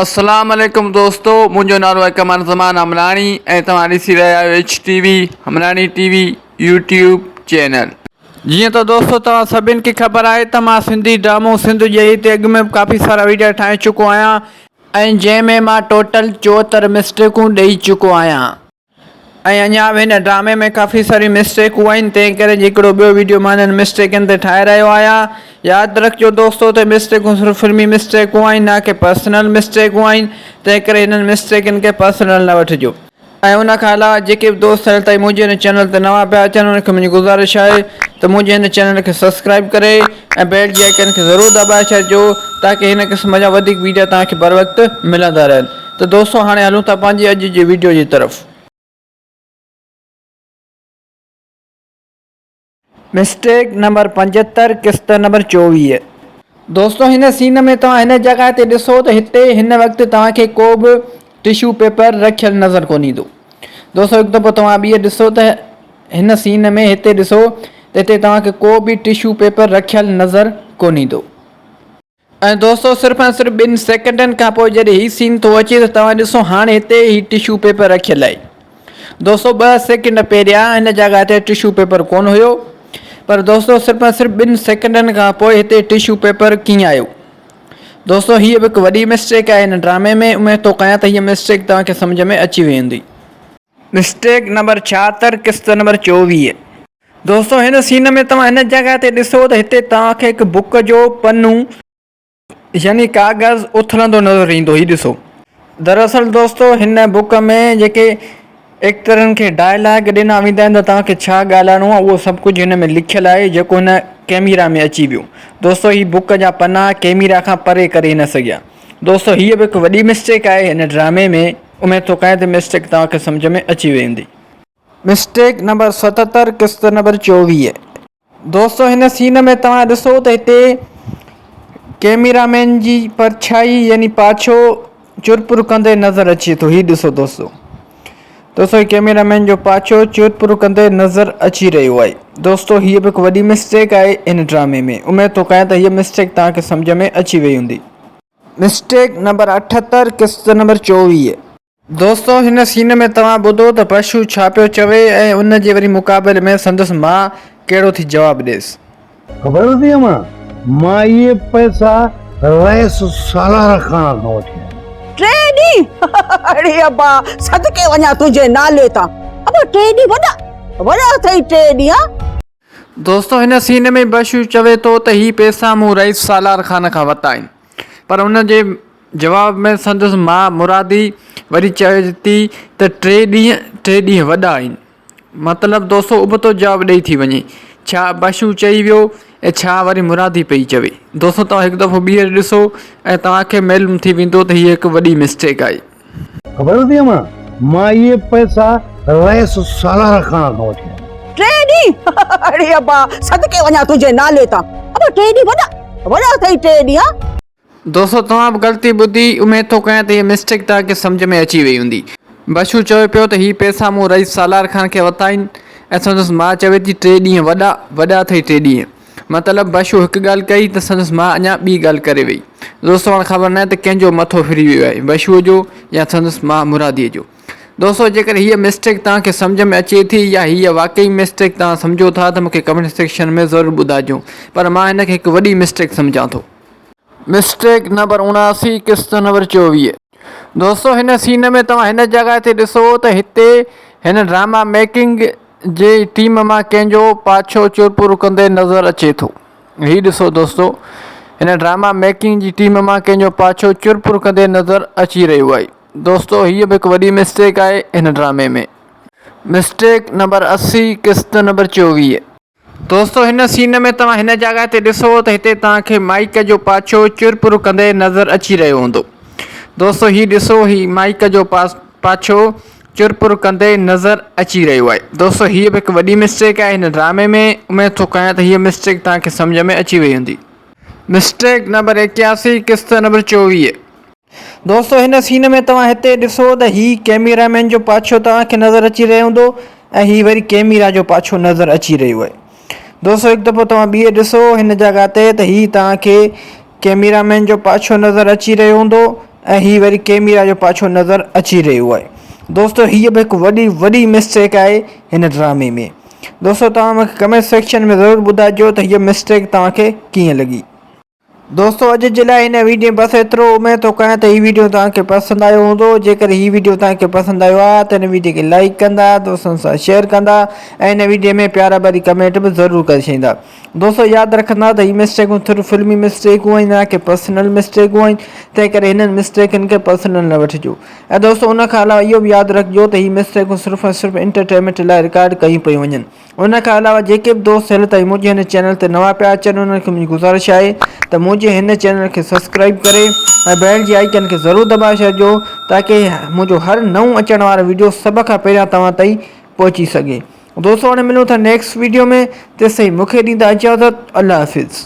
اسلام عليڪم دوستو منهنجو نالو آهي قمر زمان حملاڻي ۽ توهان ڏسي رهيا آهيو H T V Hamlani T V YouTube channel. جيئن ته دوستو توهان سڀن کي خبر آهي ته مان سنڌي ڊرامو سنڌ ڄئي تي اڳ ۾ به ڪافي سارا ويڊيا ٺاهي چڪو آهيان ۽ جنهن ۾ مان ٽوٽل 74 مسٽيڪون ڏئي چڪو آهيان. ۽ اڃا به هن ڊرامي ۾ ڪافي ساريون مسٽيڪون آهن تنهن ڪري هڪڙو ٻيو ويڊيو مان انهن مسٽيڪن تي ٺاهي رهيو آهيان ياد رکجو دوستو ته مسٽيڪون صرف فلمي مسٽيڪون آهن نه ڪي پرسنل مسٽيڪون آهن تنهن ڪري هنن مسٽيڪن کي پرسنل نه وٺجو. ۽ ان کان علاوه جيڪي به دوست هيل تائين منهنجي هن چينل تي نوان پيا اچن انهن کي منهنجي گذارش آهي ته منهنجي هن چينل کي سبسڪرائب ڪري ۽ بيل جي آئيڪن کي ضرور دٻائي ڇڏجو تاڪه هن قسم جا وڌيڪ ويڊيا توهان کي بروقت ملندا رهن. ته دوستو هاڻي هلون ٿا پنهنجي اڄ جي ويڊيو جي طرف. مسٽيڪ نمبر 75 قسط نمبر 24. دوستو هن سين ۾ توهان هن جڳهه تي ڏسو ته هتي هن وقت توهان کي ڪو به ٽشو پيپر رکيل نظر ڪونه ايندو. دوستو هڪ دفعو توهان ٻيهر ڏسو ته هن سين ۾ هتي ڏسو ته هتي توهان کي ڪو به ٽشو پيپر رکيل نظر ڪونه ايندو. ۽ دوستو صرف ۽ صرف ٻن سيڪنڊن کان پوء جڏهن هي سين ٿو اچي ته توهان ڏسو هاڻي هتي هي ٽشو پيپر رکيل آهي دوستو ٻه سيڪنڊ پهريان هن جڳهه تي ٽشو پيپر ڪونه هيو پر دوستو صرف ۽ صرف ٻن سيڪنڊن کان پوء هتي ٽشو پيپر ڪيئن آيو دوستو هيء به هڪ وڏي مسٽيڪ آهي هن ڊرامي ۾ اميد ٿو ڪيان ته هيء مسٽيڪ توهان کي سمجهه ۾ اچي وئي هوندي. مسٽيڪ نمبر 76 قسط نمبر 24. دوستو هن سين ۾ توهان هن جڳهه تي ڏسو ته هتي توهان کي هڪ بڪ جو پنو يعني ڪاغذ اٿلندو نظر ايندو هي ڏسو. دراصل دوستو هن بڪ ۾ جيڪي ايڪٽرن کي ڊائلاگ ڏنا ويندا آهن ته توهان کي ڇا ڳالهائڻو آهي اهو سڀ ڪجهه هن ۾ لکيل آهي جيڪو هن ڪيميرا ۾ اچي ويو دوستو هي بڪ جا پنا ڪيميرا کان پري ڪري نه سگهيا دوستو هيء به هڪ وڏي مسٽيڪ آهي هن ڊرامي ۾ اميد ٿو ڪيان ته مسٽيڪ توهان کي سمجهه ۾ اچي وئي هوندي. مسٽيڪ نمبر 77 قسط نمبر 24. دوستو هن سين ۾ توهان ڏسو ته هتي ڪيميرا مين جي پرڇائي يعني پاڇو چرپر ڪندي نظر اچي ٿو هي ڏسو دوستو دوستو هي ڪيميرا مين جو پاڇو چرپر ڪندي نظر اچي رهيو آهي دوستو هي به هڪ وڏي مسٽيڪ آهي هن ڊرامي ۾ اميد ٿو ڪيان ته هي مسٽيڪ توهان کي سمجهه ۾ اچي وئي هوندي. مسٽيڪ نمبر 78 قسط نمبر 24. دوستو هن سين ۾ توهان ٻڌو ته پشو ڇا پيو چوي ۽ ان جي وري مقابلي ۾ سندس ماء ڪهڙو ٿي جواب ڏيس. خبر اٿئي امان، مان اهي پئسا رئيس سالار خان کان وٺي آيو آهيان. ٽي ڏينهن؟ اڙي ابا صدقي وڃان تنهنجي نالي تان. ابا ٽي ڏينهن وڏا وڏا اٿئي ٽي ڏينهن. دوستو هن سين ۾ بشو چوي ٿو ته هي پئسا مون رئيس سالار خان کان ورتا آهن پر ان جي جواب ۾ سندس ماء مرادي وري چوي ٿي ته ٽي ڏينهن ٽي ڏينهن وڏا آهن مطلب دوستو ابتو جواب ڏئي ٿي وڃي ڇا بشو چئي ويو ۽ ڇا وري مرادي پئي چوي دوستو توهان هڪ دفعو ٻيهر ڏسو ۽ توهان کي معلوم ٿي ويندو ته هي هڪ وڏي مسٽيڪ آهي. خبر اٿئي امان، مان اهي پئسا رئيس سالار خان کان وٺي آيو آهيان. ٽي ڏينهن؟ اڙي ابا صدقي وڃان تنهنجي نالي تان. ابا ٽي ڏينهن وڏا وڏا اٿئي ٽي ڏينهن. دوستو توهان به غلطي ٻڌي اميد ٿو ڪيان ته هيء مسٽيڪ توهان کي سمجهه ۾ اچي وئي هوندي. بشو چوي پيو ته هي پئسا مون رئيس سالار خان کي ورتا آهن ۽ سندس ماء چوي ٿي ٽي ڏينهن وڏا وڏا اٿئي ٽي ڏينهن. مطلب بشو هڪ ڳالهه ڪئي ته سندس ماء اڃا ٻي ڳالهه ڪري وئي. دوستو هاڻ خبر ناهي ته ڪنهن جو مٿو ڦري ويو آهي بشوء جو يا سندس ماء مراديء جو. دوستو جيڪڏهن هيء مسٽيڪ توهان کي سمجهه ۾ اچي ٿي يا هيء واقعي مسٽيڪ توهان سمجهو ٿا ته مون کي ڪمينٽ سيڪشن ۾ ضرور ٻڌائجو پر مان هن کي هڪ وڏي مسٽيڪ سمجهان ٿو. مسٽيڪ نمبر 79 قسط نمبر 24. دوستو هن سين ۾ توهان هن جڳهه تي ڏسو ته هتي هن ڊراما ميڪنگ جي ٽيم مان ڪنهن جو پاڇو چرپر ڪندي نظر اچي ٿو. هي ڏسو دوستو هن ڊراما ميڪنگ جي ٽيم مان ڪنهن جو پاڇو چرپر ڪندي نظر اچي رهيو آهي. دوستو هيء به هڪ وڏي مسٽيڪ آهي هن ڊرامي ۾. مسٽيڪ نمبر 80 قسط نمبر 24. دوستو هن سين ۾ توهان هن جڳهه تي ڏسو ته هتي توهان کي مائيڪ جو پاڇو چرپر ڪندي نظر اچي رهيو هوندو. دوستو هي ڏسو هي مائيڪ جو پاڇو چرپر ڪندي نظر اچي رهيو آهي. دوستو هيء به هڪ وڏي مسٽيڪ آهي هن ڊرامي ۾ اميد ٿو ڪيان ته هيء مسٽيڪ توهان کي سمجهه ۾ اچي وئي هوندي. مسٽيڪ نمبر 81 قسط نمبر 24. دوستو هن سين ۾ توهان هتي ڏسو ته هي ڪيميرا مين جو پاڇو توهان کي نظر اچي رهيو هوندو ۽ هي وري ڪيميرا جو پاڇو نظر اچي رهيو آهي. دوستو هڪ دفعو توهان ٻيهر ڏسو هن جڳهه تي ته هي توهان کي ڪيميرا مين جو پاڇو نظر اچي رهيو هوندو. ۽ هي وري ڪيميرا جو پاڇو نظر اچي رهيو آهي دوستو هيء به هڪ وڏي وڏي مسٽيڪ آهي هن ڊرامي ۾ دوستو توهان مونکي ڪمينٽ سيڪشن ۾ ضرور ٻڌائجو ته هيء مسٽيڪ توهان کي ڪيئن لڳي. دوستو اڄ جي لاء هن ويڊيو ۾ بس ايترو اميد ٿو ڪيان ته هي ويڊيو توهان کي پسند آيو هوندو جيڪڏهن هي ويڊيو توهان کي پسند آيو آهي ته هن ويڊيو کي لائيڪ ڪندا دوستن سان شيئر ڪندا ۽ هن ويڊيو ۾ پيارا ڀري ڪمينٽ به ضرور ڪري ڇڏيندا دوستو ياد رکندا ته هي مسٽيڪون صرف فلمي مسٽيڪون آهن نه ڪي پرسنل مسٽيڪون آهن تنهن ڪري هنن مسٽيڪن کي پرسنل نه وٺجو ۽ دوستو ان کان علاوه اهو به ياد رکجو ته هي مسٽيڪون صرف ۽ صرف انٽرٽينمينٽ لاء رڪارڊ ڪيون پيون وڃن ان کان علاوه جيڪي به دوست هيل تائين منهنجي هن چينل تي نوان پيا اچن انهن کي منهنجي گذارش آهي ته منهنجي هن چينل کي سبسڪرائيب ڪري ۽ بيل جي آئيڪن کي ضرور دٻائي ڇڏجو تاڪه منهنجو هر نئون اچڻ وارو ويڊيو سڀ کان پهريان توهان تائين پهچي سگهي دوستو هاڻي ملون ٿا نيڪسٽ ويڊيو ۾ تيسين مونکي ڏيندا اجازت الله حافظ.